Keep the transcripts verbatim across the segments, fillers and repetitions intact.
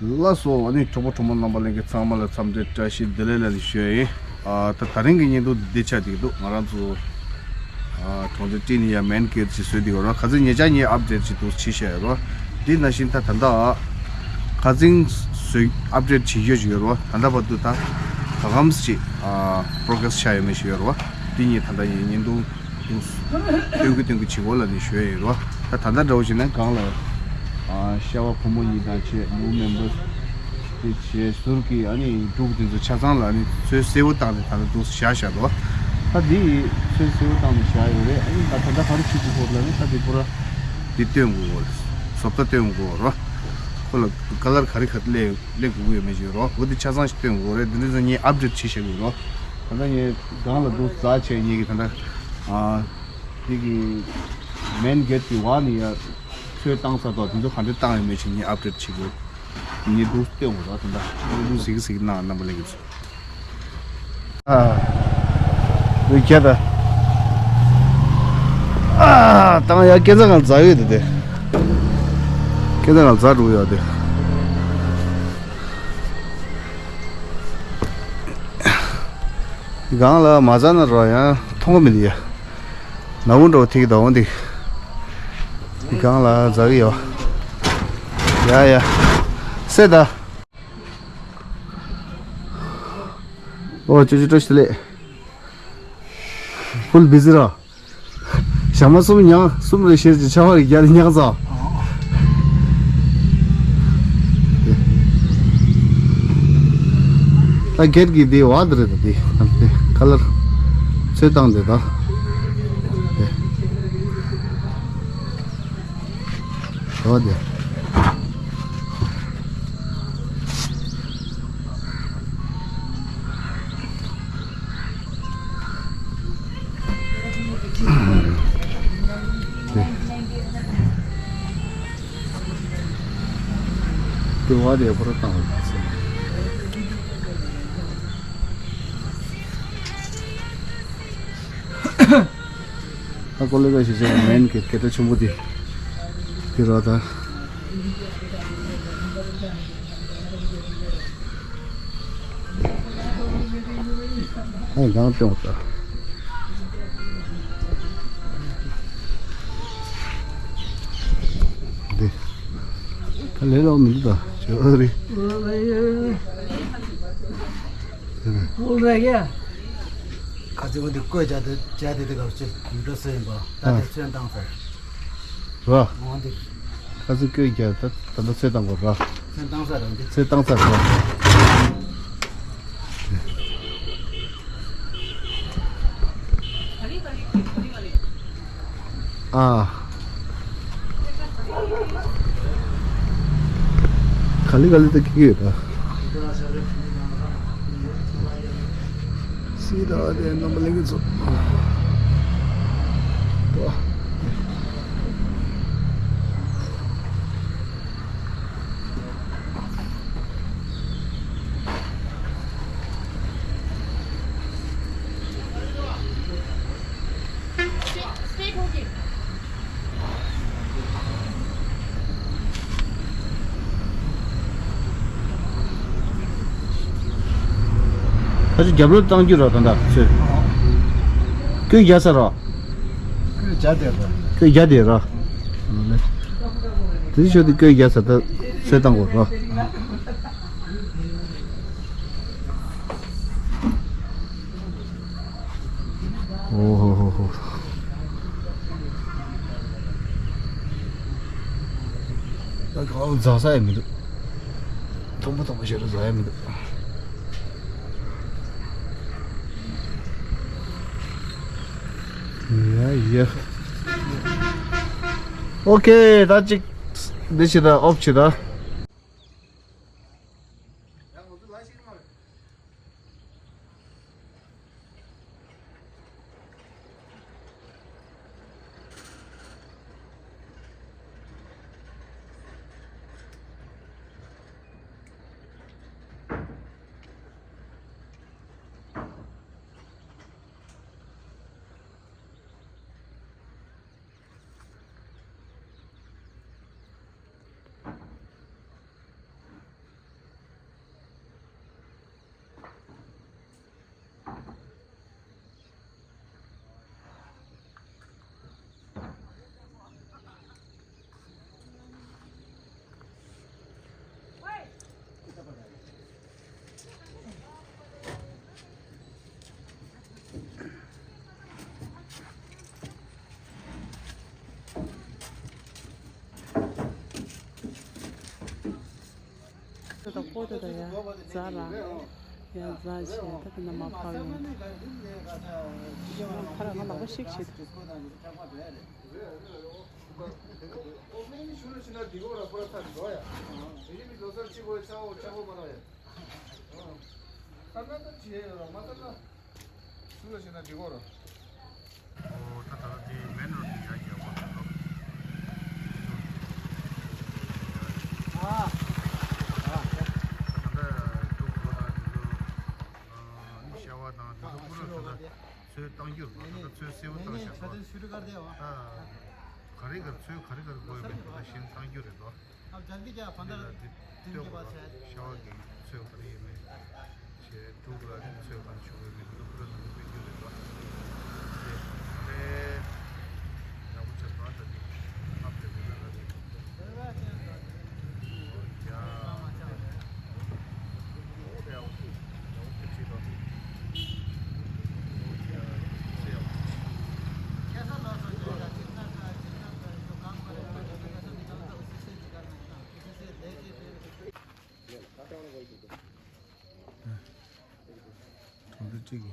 ལགས་སོ། ཨ་ནི་གྲོགས་པོ་གྲོགས་མོ་རྣམ་པ་ལྷན་རྒྱས་ཚང་མ་ལ་འཚམས་འདྲི་བཀྲ་ཤིས་བདེ་ལེགས་ལ་ནི་ཞུ་ཡ་ཡིན། ཨ་ད་ད་རིང་གི་བརྙན་ཐུང་འདི་ཆགས་བསྡད་འདུག་ང་རང་ཚོ་ཨ་གྲོང་ཚོ་སྤྲིན་ནས་ཡར་མེན་གེ་ཊི་ཅིག་བཟོས་བསྡད་ཡོད་རེད། ཁ་སང་ཉེ་ཆར་ངས་ཨབ་ཌེཊ་ཅིག་འདུག་བྱས་བཞག་ཡོད་རེད། འདི་ནང་བཞིན་ད་ད་ལྟ་ཁ་སང་བཟོས་ཨབ་ཌེཊ་བྱེད་རྒྱུ་ཅིག་ཡོད་རེད། ད་ལྟ་བར་དུ་ད་ག་གམ་ཅིག་ཨ་པོ་རོ་གེ་རེ་སི་ཆགས་ཡོད་མེད་ཞུ་ཡོད་རེད། འདི་ངས་ད་ལྟ་ངས་བརྙན་ཐུང་འདུག་སྟོན་གི་སྟོན་གི་བྱེད་སྒོ་ལ་ནི་ཞུ་ཡ་ཡོད་རོ། ད་ད་ལྟ་འདྲ་བོ་བྱས་ན་སྒང་ལ་ཨ་ཤ་བ་བུ་མོ་གཉིས་དང་བཅས་ནུ་མེམ་བར་དེ་བྱས་ཟུར་གྱི་ཨ་ནི་འབྲུག་དེ་ཚོ་ཆ་ཚང་ལ་ནི་ཚོས་སེར་པོ་བཏང་ནས་ད་ལྟ་འདུག་བཞག་བཞག་འདུག་ད་འདི་ཚོས་སེར་པོ་བཏང་ནས་བཞག་ཡོད་རེད། ཨ་ནི་ད་ད་ལྟ་ག་རེ་བྱེད་དགོས་སྐོར་ལ་ནི་ད་འདི་པུ་ར་འདི་སྟོན་དགོས་རོ། བཟོ་ལྟ་སྟོན་དགོས་རོ། ཁོ་ལ་ཀ་ལར་ག་རེ་ག་རེ་སླེབས་སླེབས་དགོས་ཡོད་མེད་ཅིག་རོ། འོ་འདི་ཆ་ཚང་ཞིག་སྟོན་དགོས་རེད། འདི་འདྲ་ཚོ་ངས་ཨབ་ཌེཊ་བྱེད་བཞག་གི་རོ། ད་ལྟ་ངས་སྒང་ལ་འདུག་ཟ་བྱས་ངེད་ཀྱི་ད་ལྟ་ཨ། དེ་གི་མེན་གེ་ཊི་གི་འོག་ནས་ཡར་ཚོས་བཏང་ཚར་དུས་དེ་ཚོ་ག་འདྲ་བཏང་ཡོད་མེད་ཅིག་ངས་ཨབ་ཌེཊ་བྱེད་དགོས། ངས་འདུག་སྟོན་དགོས་ར། དེ་འདྲ་འདུག་གཟིགས་གཟིགས་གནང་རྣམ་པ་ལྷན་རྒྱས་ཚོ། ཨ། འདུག་རྒྱ་ད། ཨ། བཏང་ཡ་སྐས་འཛེག་སྒང་འཛེག་ཡོད་དེ་དེ། སྐས་འཛེག་སྒང་འཛེག་འགྲོ་ཡོད་དེ། སྒང་ལ་མ་འཛེག་ན་རོ་ཡང་མཐོང་གི་མི་འདུག་ཡ། ནག་པོ་འདྲ་བོ་ཐིག་ད་འོང་འདི། སྒང་ལ་འཛེག་གི་ཡོད། ཡ་ཡ། སེ་ད། ཨོ་ཅོ་ཅོ་བཀྲ་ཤིས་བདེ་ལེགས། ཕུལ་བི་ཟི་ར། ཞག་མ་གསུམ་ཉང་གསུམ་རེ་བཞིར་གྱི་ཆར་པ་རེ་བརྒྱབ་ནས་ཉག་ཚ། ད་གེ་ཊི་གི་འདི་བ་འདི་རེད། ད་འདི་འདི་ཁ་ལར་ཚོས་བཏང་འདི་ད་འདི་འོ་འདི། དེ་བ་དེ་ཕོ་ར་བཏང་བ་ཟེར། ཨ་ཀོ་ལེ་ག་ཞིག་ཆེ་མེན་གི་སྐད་གྲགས་ཆེན་པོ་དེ་དེ་ར་ད། ཨ་ཡང་སྟོན་ད། འདི། ད་ལས་ལོག་མི་འདུག་ད་ཇོ་རི། ཨོ་རེད་ཡ། ཁ་ཚིག་འོ་འདི་བཀོད་རྒྱ་དེ་རྒྱ་དེ་དེ་ག་ཅིག་ཡུ་ཏོ་སེ་ཡིན་པ་ད་དེ་ཚོན་བཏང་ཚར། རོ། འོ་འདི། ཁ་ཚིག་བཀོད་རྒྱ་ད་ད་ལྟ་ཚོན་བཏང་དགོས་རོ། ཚོན་བཏང་ཚར་རོ་འདི། ཚོན་བཏང་ཚར་རོ། ཨ། ག་ལེ་ག་ལེ་ད་ཁེ་ཡོད་ད། སི་ད་དེ་རྣམ་པ་ལེགས་ཚོ། ད་ཅི་རྒྱབ་ལོག་བཏང་རྒྱུ་ར་ད་ད་ཚོས། ཀུན་རྒྱ་ས་ར། ཀུན་རྒྱ་དེ་ར། ཀུན་རྒྱ་དེ་ར། དེ་ཤོད་དེ་ཀུན་རྒྱ་ས་ད་ཚོས་བཏང་གོ་ར། ཨོ་ཧོ་ཧོ་ཧོ། ད་གང་ཟ་ས་ཡང་མི་འདུག་མཐོན་པོ་མཐོན་པོ་ཞེ་དྲག་ཟ་ཡང་མི་འདུག་ཡ་ཡ། ཨོ་ཁེ། ད་ཅིག་འདི་བྱེད་ད་ཨོཕ་བྱེད་ད། ད་ཀོ་ད་ད་ཡ་ཛ་ར་ཡ་ཛ་ཆེ་ད་ད་ན་མ་ཕ་ཡོང་ཁ་ར་ང་ལག་པ་ཤིག་ཤིག་ཚུར་ལ་བྱས་ན་འགྲིག་གོ་ར། ཨོ་ད་ད་ལྟ་དེ་མེན་རོ་ཌི་ཡ་ཡ་བ་ད་ལོ། ཨ་ད་ད་ད་ད་ད་ཤ་བ་དང་ད་ད་པུ་ར་ད་ད་ཚོས་བཏང་རྒྱུ་ར་ད་ད་ཚོས་སེ་བོ་བཏང་ཤག་ད་ག་རེ་ག་ཚོས་ག་རེ་ག་རེ་དགོས་ཡོད་པས་ད་གཞན་བཏང་རྒྱུ་རེད་དོ། अब जल्दी क्या, पंद्रह दिन के बाद शायद। ཤ་བ་གི་ཚོས་ག་རེ་ཡོད་མེད། ཞེས་ཕྲུ་གུ་ལ་ནི་ཚོས་ག་རེ་བྱུང་ཡོད་མེད་ཀྱི་ཕྲུ་གུ་ལ་ནི་དཔེ་རྒྱུ་རེད་པ། དེ་ཡག་པོ་བྱས་པ་ད་ནི་ཨ་ཕ་དེ་ལ་ནི་ཡ་གྲོང་སྡེ་གཅིག་གི་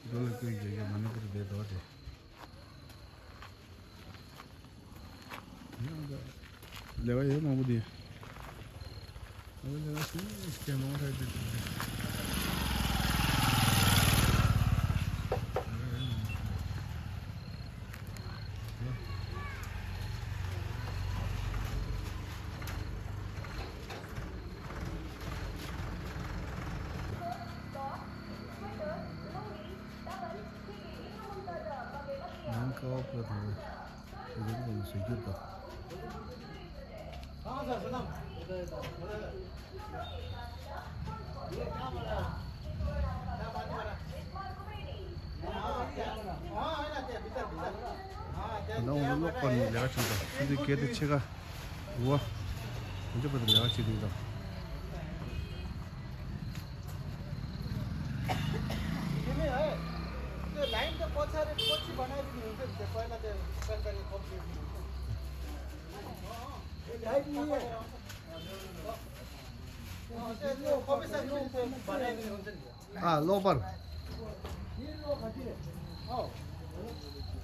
རྡོ་ལ་བརྐོས་རྒྱག་རྒྱུ་མ་ཎི་པུར་བསྡད་འདུག་སྟེ། ལས་ཀ་ཡོད་མང་པོ་འདི། ལས་ཀ་ཞིག་སྐྱེལ་མང་ཐག་ཏུ་ཞིག་འདི། ནང་ཀ་བ་པོ་དང་། དེ་རིང་གི་བཟོ་རྒྱུ་དང་། ད་ལྟ་འོང་ལོག་པར་ནས་ལས་ཀ་བྱུང་དང་ཁྱོད་ཚོའི་སྐད་དེ་ཕྱེད་ཀ། ཝ། འདི་བར་དུ་ལས་ཀ་བྱེད་དུས་དང་། ये नहीं है। तो लाइन तो बहुत सारे, बहुत सी बनाई भी नहीं होते, देखो है ना, तो सरकारी कब भी नहीं होते। लाइट नहीं है। हाँ, तो कॉपी सर बनाई भी नहीं होते। ཨ་ལོག་པར། ད་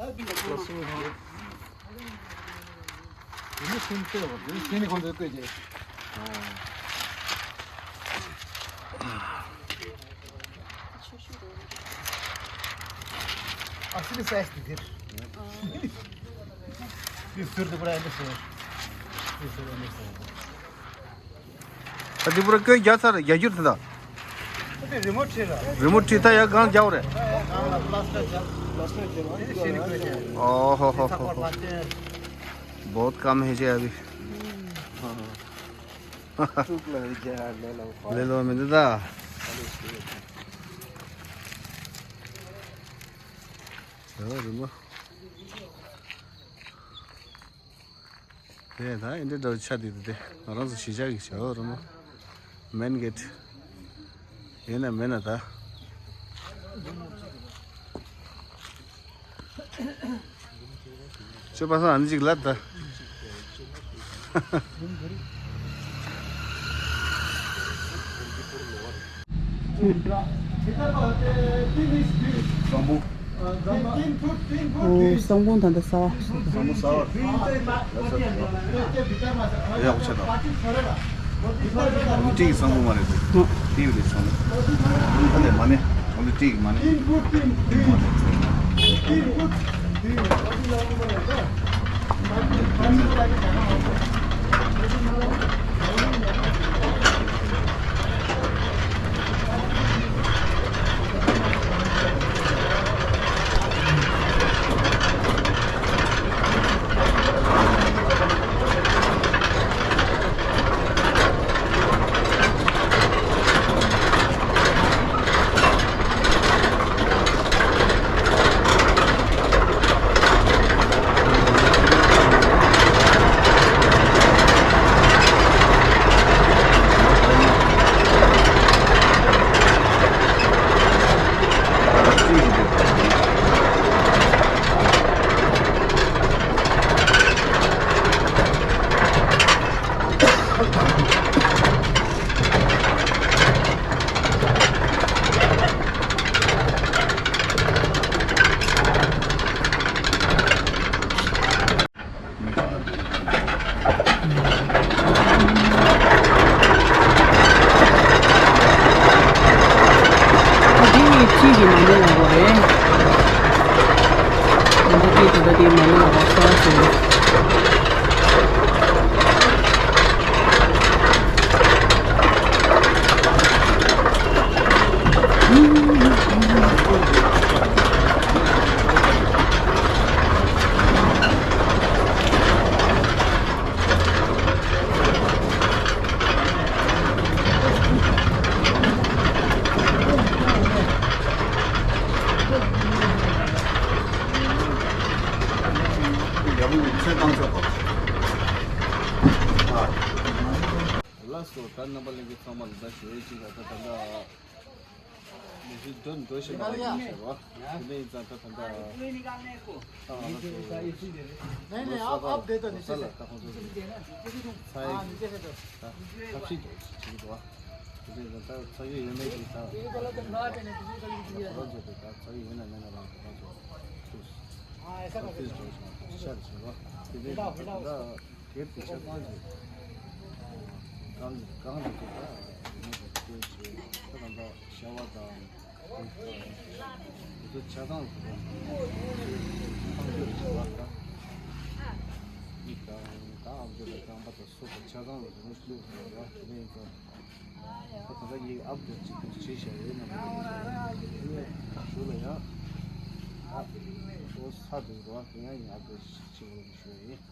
འདི་པུ་ར་བརྐོས་རྒྱག་ཚར་རྒྱག་རྒྱུ་རེད་ད། རི་མོ་བྲིས་ར། རི་མོ་བྲིས་ད་ཡ་གང་རྒྱག་རེད། གང་ལ་པླ་སྟར་རྒྱག་པླ་སྟར་རྒྱག་པ་ཞིག་ནི་དགོས་རེད། ཨོ་ཧོ་ཧོ་ཧོ་ཧོ། बहुत काम है जी अभी। हाँ। चुप लग गया, ले लो। ले लो, मिंददा। चलो, रुको। དེ་ད་ཨིན་དྲ་འདྲ་ཆ་དེ་དེ་དེ་ང་རང་ཚོ་གཞིས་ཆགས་ཀྱི་བྱ་བ་རུ་མོ། མེན་གེ་ཊི། ཡིན་ན་མེན་ན་ད། ཁྱོད་པ་སངས་ཨ་ནི་ཅིག་ལབ་ད། བཟང་པོ། ཨོ་བཟང་པོ་ད་ལྟ་ཟ་བ། བཟང་པོ་ཟ་བ། ཡག་པོ་བྱས་དང་། ཨོ་ནི་ཏིག་བཟང་པོ་མ་རེད་དེ། ཨོ་ཏིག་ལས་བཟང་པོ། ཨ་ནི་མ་ནི། ཨོ་ནི་ཏིག་མ་ནི། གཅིག་གིས་མ་ཎི་བསླངས་པ་རེད། ང་ཚོ་གཅིག་ད་ལྟ་དེ་མ་ཎི་བསླངས་པ་གསར་བཟོས། ལགས་སོ། ད་རྣམ་པ་ལྷན་རྒྱས་ཚང་མ་ལ་ད་ཞུ་ཡས་ཅིག་ལ་ད་ད་ལྟ་མི་ཚོ་འགྲོ་འགྲོ་བཞིན་པ་ལ་ཡིན་ཟེར་བ། དེ་འདྲ་ཡིན་ཙང་ད་ད་ལྟ་ད་ང་ཚོ་ནས་ནས་ཨབ་ཨབ་དེ་ད་ནི་ལོ་གསར་ལ་ད་ཁོང་ཚོ་ཚ་ཡི་ད་ཐབས་ཤེས་འགྲོ་བྱེད་ཀྱི་འདུག་བ། དེ་འདྲ་ཡིན་ཙང་ད་ཚ་གི་ཡོད་མེད་ཀྱི་ད་ལོ་གསར་ལ་ད་ཁོང་ཚོ་ཚ་ཡི་ཡོད་ན་ཡོད་ན་རང་ཁོ་རང་ཚོ་དེ་ད་ཚ་གི་ཡོད་ན་མེད་ན་རང་ཁོ་རང་ཚོ་ཐུགས་ཐབས་ཤེས་འགྲོ་བྱེད་ཤར་བྱེད་བ། དེ་འདྲ་ཡིན་ཙང་ད་ད་ལྟ། དེབ་དེ་ཆ་ཚང་ཞིག་གང་གང་དུ་ཐུག་པ་དེ་ནས་དེ་ཚོ་ཞེས་ད་ལྟ་ཤ་བ་དང་དེ་ཚོ་ཆ་ཚང་ལ་ཐུག་པ་ཐང་རྒྱུ་རེ་ཞིག་བ་ལ་མིག་དང་ད་ཨམ་ཅོག་དང་རྐང་པ་དང་སོ་དང་ཆ་ཚང་ལ་དེ་ནས་བླུགས་ཐུབ་པ་དེ་ནས་ཡིན་ཙང་ད་ད་ལྟ་ངས་ཨབ་ཌེཊ་ཅིག་ཏུ་བྱས་བཞག་ཡོད་ན་མ་གཏོགས་ཞུ་ལ་ཡང་ཨ་ཨོ་ས་འདུག་རོ་དེ་ཡང་ཡིན་ཨབ་ཌེཊ་ཅིག་བྱེད་དགོས་ཞུ་ཡ་ཡིན།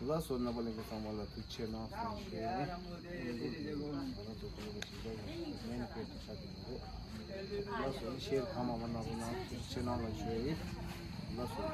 ལགས་སོ། རྣམ་པ་ལྷན་རྒྱས་ཚང་མ་ལ་ཐུགས་རྗེ་གནང་ཞུ་ཡིན། ང་རང་ཚོ་བོད་ཀྱི་བྱེད་སྒོ་ཡིན་མེན་ཀེ་ཏི་ཆགས་ཀྱི་ཡོད་རེད། ལགས་སོ། ཤེར་གང་མང་མང་གནང་རོགས་གནང་། ཐུགས་རྗེ་གནང་ལ་ཞུ་ཡིན། ལགས་སོ།